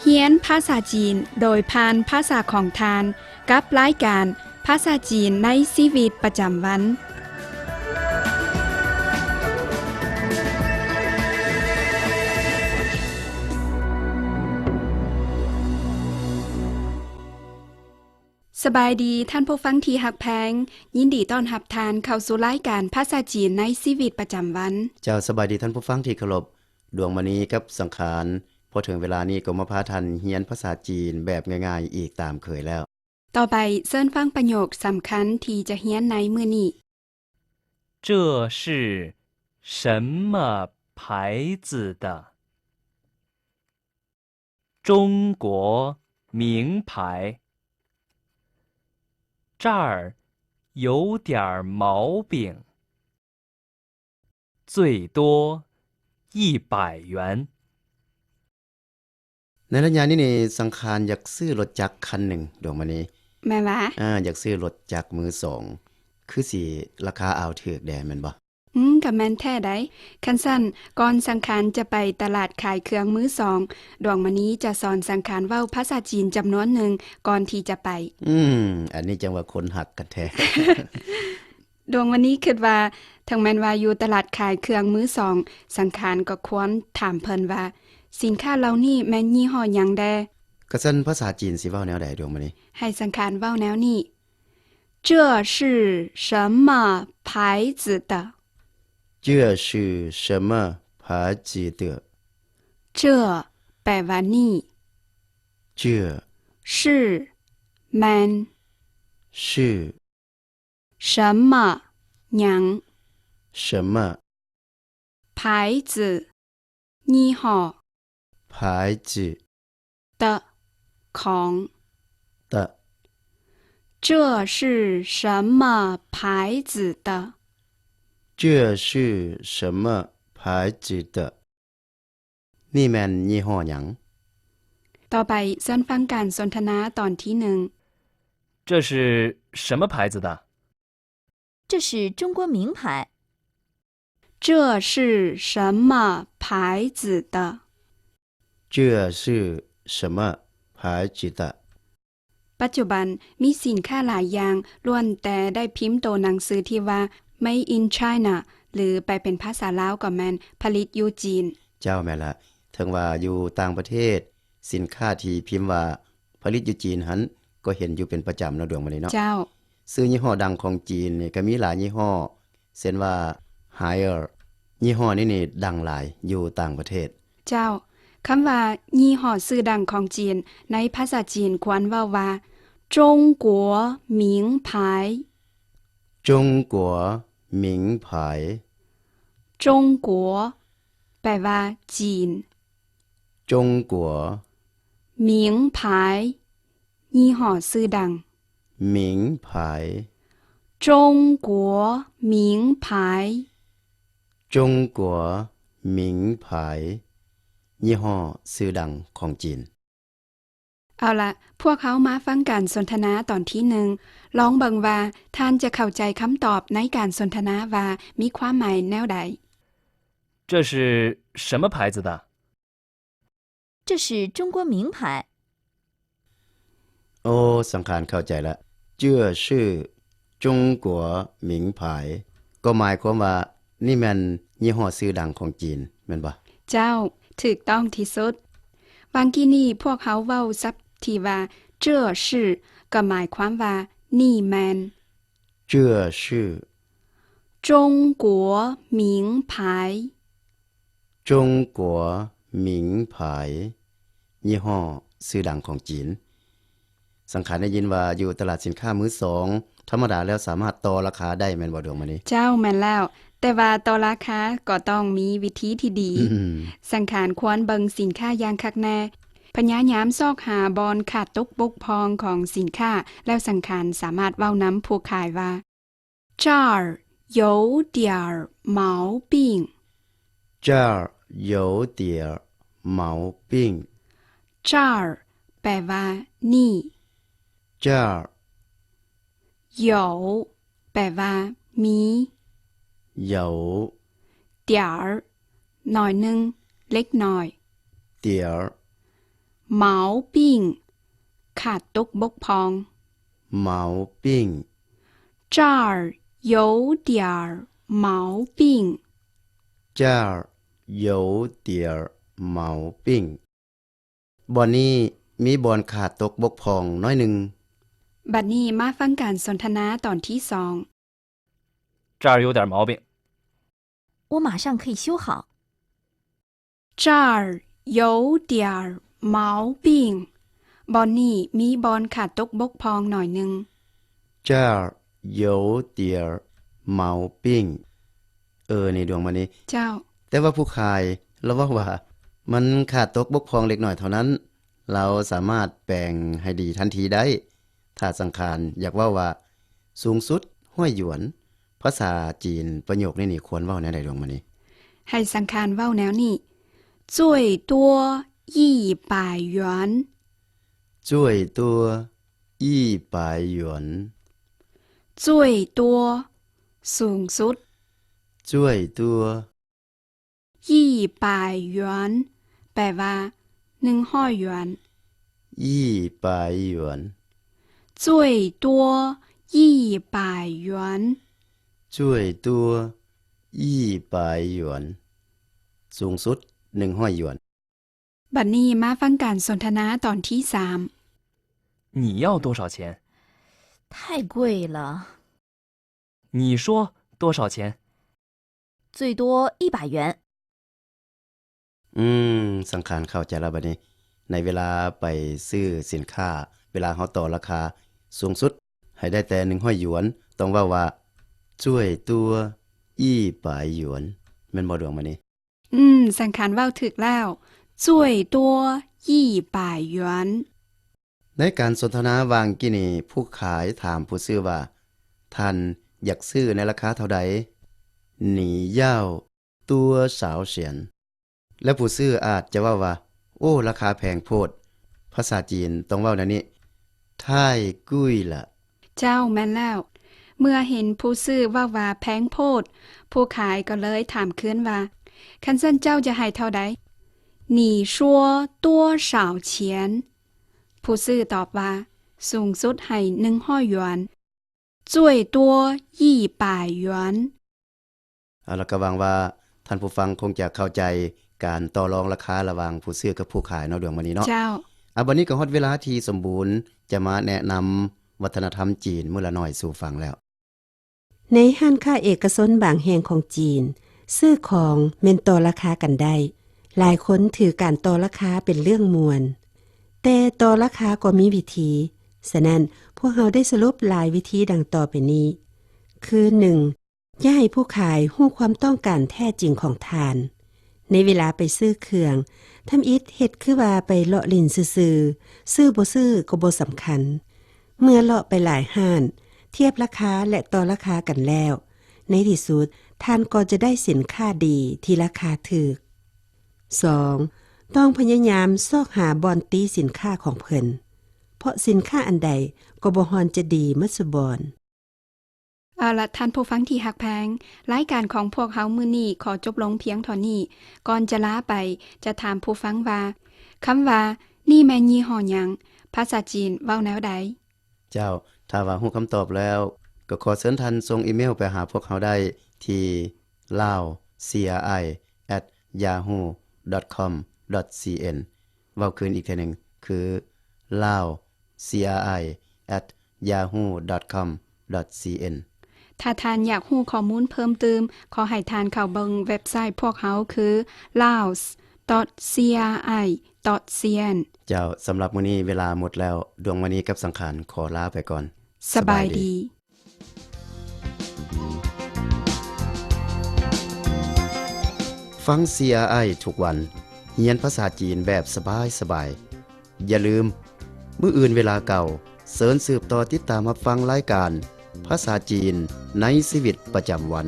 ຮຽນພາສາຈີນໂດຍຜ່ານພາສາຂອງທ່ານ ກັບລາຍການພາສາຈີນໃນຊີວິດປະຈຳວັນ. ສະບາຍດີທ່ານຜູ້ຟັງທີ່ຮັກແພງ, ຍິນດີຕ້ອນຮັບທ່ານເຂົ້າສູ່ລາຍການພາສາຈີນໃນຊີວິດປະຈຳວັນ. ເຈົ້າ, ສະບາຍດີທ່ານຜູ້ຟັງທີ່ເຄົາລົບ. ດວງມະນີກັບສັງຂານ, ພໍເຖິງເວລານີ້ກໍມາພາທ່ານຮຽນພາສາຈີນແບບງ່າຍໆອີກຕາມເຄີຍແລ້ວ. ຕໍ່ໄປເຊີນຟັງປະໂຫຍກສຳຄັນທີ່ຈະຮຽນໃນມື້ນີ້. 这是什么牌子的？中国名牌。这儿有点儿毛病。 最多一百元。 ໃນໄລຍະນີ້ນີ້ ສັງຂານຢາກຊື້ລົດຈັກຄັນໜຶ່ງ ດວງມະນີ. ແມ່ນຫວາ? ອາ, ຢາກຊື້ລົດຈັກມືສອງ, ຄືຊິລາຄາອາວຖືກແດ່ແມ່ນບໍ່? ອືມ, ກໍແມ່ນແທ້ໃດ໋. ຄັນຊັ້ນ, ກ່ອນສັງຂານຈະໄປຕະຫຼາດຂາຍເຄື່ອງມືສອງ, ດວງມະນີຈະສອນສັງຂານເວົ້າພາສາຈີນຈຳນວນໜຶ່ງກ່ອນທີ່ຈະໄປ. ອືມ, ອັນນີ້ຈັ່ງວ່າຄົນຮັກກັນແທ້. ດວງມະນີຄິດວ່າ ເຖິງແມ່ນວ່າຢູ່ຕະຫຼາດຂາຍເຄື່ອງມືສອງ, ສັງຂານກໍຄວນຖາມເພິ່ນວ່າ ສິນຄ້າເຫຼົ່ານີ້ແມ່ນຍີ່ຫໍ້ຫຍັງແດ່? ກະຊັ້ນພາສາຈີນຊິເວົ້າແນວໃດ ດວງມະນີ? ໃຫ້ສັງຂານເວົ້າແນວນີ້. 这是什么牌子的？这是什么牌子的？这 ແປວ່ານີ້. 这 是 ແມ່ນ. 是 什么 ຫຍັງ. 什么 牌子 ຍີ່ຫໍ້. 牌子 的 ຂອງ. 的 这是什么牌子的？这是什么牌子的？ ນີ້ແມ່ນຍີ່ຫໍ້ຫຍັງ? ຕໍ່ໄປເຊີນຟັງການສົນທະນາຕອນທີໜຶ່ງ. 这是什么牌子的？这是中国名牌。这是什么牌子的？这是什么牌子的？ ປັດຈຸບັນມີສິນຄ້າຫຼາຍຢ່າງລ້ວນແຕ່ໄດ້ພິມໂຕໜັງສືທີ່ວ່າ Made in China ຫຼື ແປເປັນພາສາລາວກໍແມ່ນ ຜະລິດຢູ່ຈີນ. ເຈົ້າ, ແມ່ນລະ. ເຖິງວ່າຢູ່ຕ່າງປະເທດ, ສິນຄ້າທີ່ພິມວ່າ ຜະລິດຢູ່ຈີນຫັ້ນ ກໍເຫັນຢູ່ເປັນປະຈຳເນາະ ດວງມະນີເນາະ. ເຈົ້າ. ຊື່ຍີ່ຫໍ້ດັງຂອງຈີນນີ້ກໍມີຫຼາຍຍີ່ຫໍ້ ເຊັ່ນວ່າ Haier ຍີ່ຫໍ້ນີ້ນີ້ດັງຫຼາຍຢູ່ຕ່າງປະເທດ. ເຈົ້າ. ຄຳວ່າຍີ່ຫໍ້ຊື່ດັງຂອງຈີນ ໃນພາສາຈີນຄວນເວົ້າວ່າ 中国名牌. 中国名牌. 中国 ແປວ່າຈີນ. 中国 名牌 ຍີ່ຫໍ້ຊື່ດັງ. 名牌. 中国名牌. 中国名牌 ຍີ່ຫໍ້ຊື່ດັງຂອງຈີນ. ເອົາລະ, ພວກເຮົາມາຟັງການສົນທະນາຕອນທີໜຶ່ງ. ລອງເບິ່ງວ່າທ່ານຈະເຂົ້າໃຈຄຳຕອບໃນການສົນທະນາວ່າມີຄວາມໝາຍແນວໃດ. 这是什么牌子的？这是中国名牌。 ໂອ້, ສັງຂານເຂົ້າໃຈລະ. 这是中国名牌 ກໍໝາຍຄວາມວ່າ ນີ້ແມ່ນຍີ່ຫໍ້ຊື່ດັງຂອງຈີນ ແມ່ນບໍ່? ເຈົ້າ, ຖືກຕ້ອງທີ່ສຸດ. ຫວ່າງກີ້ນີ້ພວກເຮົາເວົ້າສັບທີ່ວ່າ 这是 ກໍໝາຍຄວາມວ່າ ນີ້ແມ່ນ. 这是 中国名牌. 中国名牌 ຍີ່ຫໍ້ຊື່ດັງຂອງຈີນ. ສັງຂານໄດ້ຍິນວ່າຢູ່ຕະຫຼາດສິນຄ້າມືສອງທຳມະດາແລ້ວສາມາດຕໍ່ລາຄາໄດ້ແມ່ນບໍ່ ດວງມະນີ? ເຈົ້າ, ແມ່ນແລ້ວ. ແຕ່ວ່າຕໍ່ລາຄາກໍຕ້ອງມີວິທີທີ່ດີ. ອືມ. ສັງຂານຄວນເບິ່ງສິນຄ້າຢ່າງຄັກແນ່, ພະຍາຍາມຊອກຫາບ່ອນຂາດຕົກບົກຜ່ອງຂອງສິນຄ້າ, ແລ້ວສັງຂານສາມາດເວົ້ານຳຜູ້ຂາຍວ່າ 这儿有点儿毛病。这儿有点儿毛病。这儿 ແປວ່າ ນີ້. 这儿 有 ແປວ່າ ມີ. 有 点儿 ໜ້ອຍໜຶ່ງ, ເລັກນ້ອຍ. 点儿毛病 ຂາດຕົກບົກຜ່ອງ. 毛病 这儿有点儿毛病. 这儿有点儿毛病. ບ່ອນນີ້ມີບ່ອນຂາດຕົກບົກຜ່ອງໜ້ອຍໜຶ່ງ. ບັດນີ້ມາຟັງການສົນທະນາຕອນທີສອງ. 这儿有点毛病。我马上可以修好。这儿有点儿毛病。 ບ່ອນນີ້ມີບ່ອນຂາດຕົກບົກຜ່ອງໜ້ອຍໜຶ່ງ. 这儿有点儿毛病. ເອີ ນີ້ດວງມະນີ. ເຈົ້າ. ແຕ່ວ່າຜູ້ຂາຍລາວເວົ້າວ່າ ມັນຂາດຕົກບົກຜ່ອງເລັກນ້ອຍເທົ່ານັ້ນ, ລາວສາມາດແປງໃຫ້ດີທັນທີໄດ້. ຖ້າສັງຂານຢາກເວົ້າວ່າ ສູງສຸດຮ້ອຍຢວນ, ພາສາຈີນປະໂຫຍກນີ້ນີ້ຄວນເວົ້າແນວໃດດວງມະນີ? ໃຫ້ສັງຂານເວົ້າແນວນີ້. 最多一百元。最多一百元。最多 ສູງສຸດ. 最多 一百元 ແປວ່າ ໜຶ່ງຮ້ອຍຢວນ. 一百元。最多一百元。最多一百元。 ສູງສຸດ ໜຶ່ງຮ້ອຍຢວນ. ບັດນີ້ມາຟັງການສົນທະນາຕອນທີສາມ. 你要多少钱？太贵了。你说多少钱？最多一百元。 ອືມ ສັງຂານເຂົ້າໃຈແລ້ວບັດນີ້. ໃນເວລາໄປຊື້ສິນຄ້າ, ເວລາເຮົາຕໍ່ລາຄາສູງສຸດໃຫ້ໄດ້ແຕ່ໜຶ່ງຮ້ອຍຢວນ, ຕ້ອງເວົ້າວ່າ 最多一百元 ແມ່ນບໍ່ດວງມະນີ? ອືມ ສັງຂານເວົ້າຖືກແລ້ວ. 最多一百元。 ໃນການສົນທະນາຫວ່າງກີ້ນີ້, ຜູ້ຂາຍຖາມຜູ້ຊື້ວ່າ ທ່ານຢາກຊື້ໃນລາຄາເທົ່າໃດ? 你要多少钱? ແລະ ຜູ້ຊື້ອາດຈະເວົ້າວ່າ ໂອ້ ລາຄາແພງໂພດ. ພາສາຈີນຕ້ອງເວົ້າແນວນີ້ 太贵了. ເຈົ້າ, ແມ່ນແລ້ວ. ເມື່ອເຫັນຜູ້ຊື້ເວົ້າວ່າແພງໂພດ, ຜູ້ຂາຍກໍເລີຍຖາມຄືນວ່າ ຄັນຊັ້ນເຈົ້າຈະໃຫ້ເທົ່າໃດ? 你说多少钱? ຜູ້ຊື້ຕອບວ່າ ສູງສຸດໃຫ້ໜຶ່ງຮ້ອຍຢວນ. 最多一百元. ເອົາລະ ກໍຫວັງວ່າທ່ານຜູ້ຟັງຄົງຈະເຂົ້າໃຈການຕໍ່ລອງລາຄາລະຫວ່າງຜູ້ຊື້ກັບຜູ້ຂາຍເນາະ ດວງມະນີເນາະ. ເຈົ້າ. ອາ ບັດນີ້ກໍຮອດເວລາທີ່ສົມບູນຈະມາແນະນຳວັດທະນະທຳຈີນມື້ລະໜ້ອຍສູ່ຟັງແລ້ວ. ໃນຮ້ານຄ້າເອກະຊົນບາງແຫ່ງຂອງຈີນ, ຊື້ຂອງແມ່ນຕໍ່ລາຄາກັນໄດ້. ຫຼາຍຄົນຖືການຕໍ່ລາຄາເປັນເລື່ອງມ່ວນ, ແຕ່ຕໍ່ລາຄາກໍມີວິທີ. ສະນັ້ນ, ພວກເຮົາໄດ້ສະຫຼຸບຫຼາຍວິທີດັ່ງຕໍ່ໄປນີ້. ຄື ໜຶ່ງ ຢ່າໃຫ້ຜູ້ຂາຍຮູ້ຄວາມຕ້ອງການແທ້ຈິງຂອງທ່ານ. ໃນເວລາໄປຊື້ເຄື່ອງ, ທຳອິດເຮັດຄືວ່າໄປເລາະຫຼິ້ນຊື່ໆ, ຊື້ບໍ່ຊື້ກໍບໍ່ສຳຄັນ. ເມື່ອເລາະໄປຫຼາຍຮ້ານ, ທຽບລາຄາ ແລະ ຕໍ່ລາຄາກັນແລ້ວ, ໃນທີ່ສຸດທ່ານກໍຈະໄດ້ສິນຄ້າດີທີ່ລາຄາຖືກ. ສອງ ຕ້ອງພະຍາຍາມຊອກຫາບ່ອນຕີສິນຄ້າຂອງເພິ່ນ, ເພາະສິນຄ້າອັນໃດກໍບໍ່ຮ່ອນຈະດີໝົດສູ່ບ່ອນ. ເອົາລະ ທ່ານຜູ້ຟັງທີ່ຮັກແພງ, ລາຍການຂອງພວກເຮົາມື້ນີ້ຂໍຈົບລົງພຽງເທົ່ານີ້. ກ່ອນຈະລາໄປ, ຈະຖາມຜູ້ຟັງວ່າ ຄຳວ່າ ນີ້ແມ່ນຍີ່ຫໍ້ຫຍັງ? ພາສາຈີນເວົ້າແນວໃດ? ເຈົ້າ, ຖ້າວ່າຮູ້ຄຳຕອບແລ້ວ, ກໍຂໍເຊີນທ່ານສົ່ງອີເມວໄປຫາພວກເຮົາໄດ້ທີ່ lao C R I at yahoo dot com dot C N. ເວົ້າຄືນອີກເທື່ອໜຶ່ງ ຄື lao C R I at yahoo dot com dot C N. ຖ້າທ່ານຢາກຮູ້ຂໍ້ມູນເພີ່ມຕື່ມ, ຂໍໃຫ້ທ່ານເຂົ້າເບິ່ງເວັບໄຊພວກເຮົາ ຄື laos dot C R I dot C N. ເຈົ້າ, ສຳລັບມື້ນີ້ເວລາໝົດແລ້ວ, ດວງມະນີກັບສັງຂານຂໍລາໄປກ່ອນ. ສະບາຍດີ. ຟັງ C R I ທຸກວັນ, ຮຽນພາສາຈີນແບບສະບາຍໆ. ຢ່າລືມ, ມື້ອື່ນເວລາເກົ່າ, ເຊີນສືບຕໍ່ຕິດຕາມຮັບຟັງລາຍການພາສາຈີນໃນຊີວິດປະຈຳວັນ.